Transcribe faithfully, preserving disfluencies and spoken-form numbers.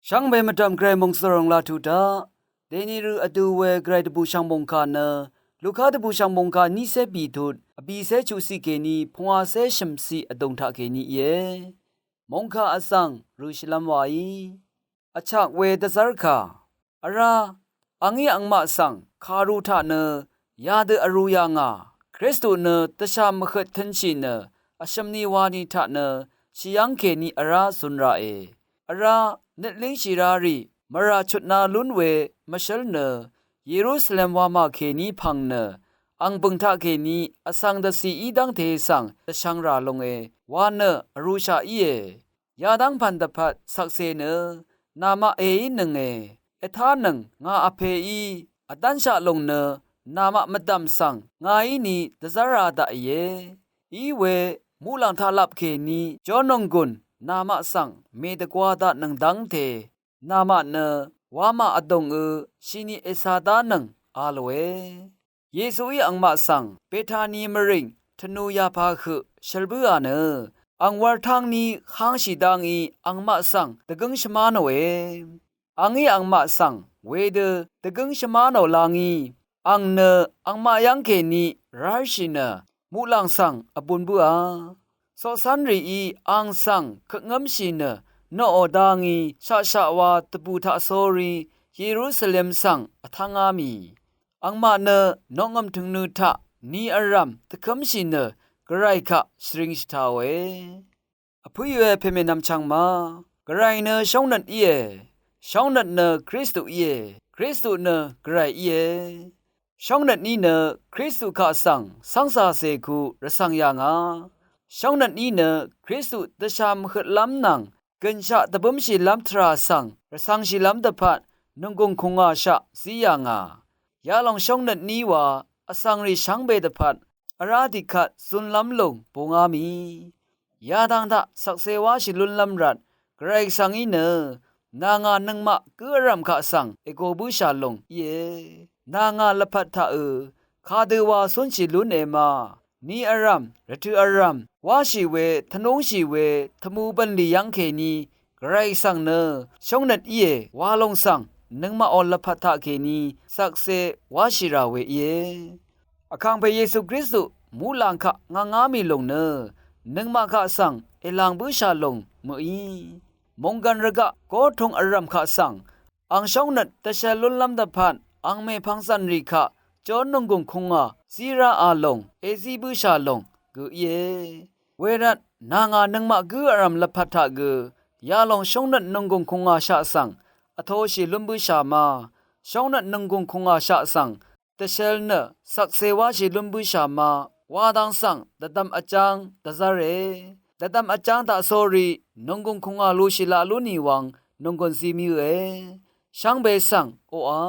Shvngbe mvdv̀m Gvray mòngsvròng laq tuq taq, dèni rø vdu we Gvray dvbùshv̀ng mòngkà nø, Luka dvbùshv̀ng mòngkà nícé bìtut, vbìcé chuqciq kèní pungwàcé shø̀mciq vdùng taq kèní íe. Mòngkà vsvng rø shvlv́m waí. Vchak we dvzv́rkà. Vrá, angí angmaq svng kàru taq nø yadø vrū yà ngà, Kristu nø dvshà mvhøt tø̄nshì nø vshø̀m ni wa ni taq nø shvyv́ng kèní vrá zun raqe. Vrá, nøt língshì rarì mvrà chutna lún we mvshǿl nø Yerusalem wamà kèní pv̀ng nø ang bø̀ng taq kèní vsvng dvcì í dv́ngte svng dvshvng rà longe wa nø vrūshaq íe. Yadv́ng pv̀n dvpvt shvkse nø namaq èínønge. Ètánøng ngà vpeí vdv́nshaq lòng nø namaq mvdv̀m svng ngàí ni dvzv́ra daqìe. Iwe muqlàng taqlap kèní jórnònggùn namaq svng mèdvgwa daqnøng dv́ngte namaq nø wamà vdòngø shini èca dánøng a lòe. Yesuí angmaq svng Betani mvrìng tvnu yapā høq shvlbǿà nø ang wurtángní hángshì dá ngí angmaq svng dvgǿng shvmá nòe. Angí angmaq svng wedø dvgǿng shvmá nò lá ngí ang nø angmaq yv́ng kèní rárshì nø muqlàng svng vbun bǿà. Coqcv́nrìí ang svng køkngǿmshì nø noqò dá ngí shaqshaq wa dvbù taq sórí Yerusalem svng vtv́ngá mì. Angmaq nø noqngø̀m tø̀ngnø taq ni vrv̀m dvkǿmshì nø Gvray kaq shvring shvtàòe. Vpǿí we pèmènvm chvngma, Gvray nø shóngnøt íe. Shóngnøt nø Kristu íe. Kristu nø Gvray íe. Shóngnøtní nø Kristu kaq svng cv́ngcàcè ku rvcv̀ng yà ngà. Shóngnøtní nø Kristu dvshà mvhøtlv́m nvng gø̀nshaq dvbǿmshìlv́m tvrà svng rvcv̄ngshìlv́m dvpvt nònggùng kùngàshaq zí yà ngà. Yalòng shóngnøtní wa vsvngrì shvngbe dvpvt vrá tiqkvt zunlv́m lùng bungá mì. Yadang taq shvkse wáshì lúnlv́m rvt Gvray svng í nø nà ngà nøngmaq gǿ vrv̀m kaq svng ègo bǿshà lùng íe. Nà ngà lvpat taqø kadø wa cúnshì lúne ma, ni vrv̀m rvtø̀ vrv̀m wáshì we tvnúngshì we tvmu bv̀nlì yv́ng kèní Gvray svng nø shóngnøt íe wa lòng svng nøngmaqò lvpat taq kèní shvkse wáshì rà we íe. Vkàngpè Yesu Kristu muqlàng kaq ngvngá mì lùng nø nøngmaq kaq svng èlàng bǿshà lùng mø̀í. Mònggv̀n rvgaq górtung vrv̀m kaq svng ang shóngnøt dvshvl lúnlv́m dvpvt ang mèpvng zv̀nrì kaq jón nònggùng kùngà zí ráā lòng èzí bǿshà lòng gø íe. Wervt nà ngà nøngmaq gǿ vrv̀m lvpat taq gø yalòng shóngnøt nònggùng kùngàshaq svng vtoshì lún bǿshà ma, shóngnøt nònggùng kùngàshaq svng dvshvl nø shvkse wáshì lún bǿshà ma wa dang svng dvdvm vjáng dvzv́re. Dvdvm vjáng daq sórí nònggùng kùngà lushì laq lú nì wvng nònggùn zi mìøe. Shvngbe svng oqà